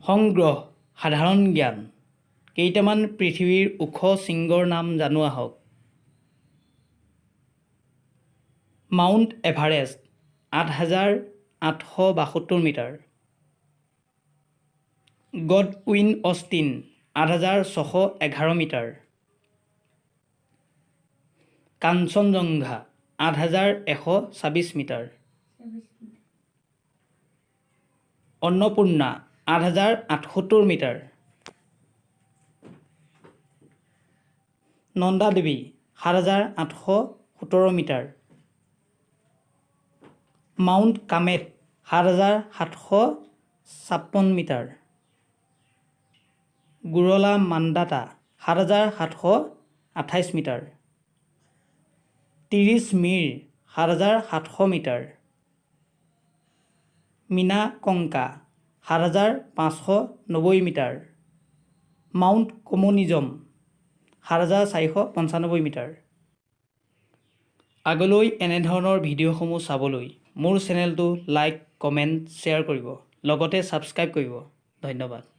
সংগ্ৰহ সাধাৰণ জ্ঞান। কেইটামান পৃথিৱীৰ ওখ শৃংগৰ নাম জানো আহক। Mount Everest 8872 metre. Godwin Austen 8611 metre. Kangchenjunga 8126 metre. 26 metre. Annapurna 8078 metre. Nanda Devi 7817 metre. Mount Kamet 7756 metre. Gurla Mandhata 7728 metre. 30 Mir 7700 metre. Minya Konka 7590 metre. Mount Communism 7495 metre. আগলৈ এনেধৰণৰ ভিডিঅ'সমূহ চাবলৈ মোৰ চেনেলটো লাইক, কমেণ্ট, শ্বেয়াৰ কৰিব, লগতে ছাবস্ক্ৰাইব কৰিব। ধন্যবাদ।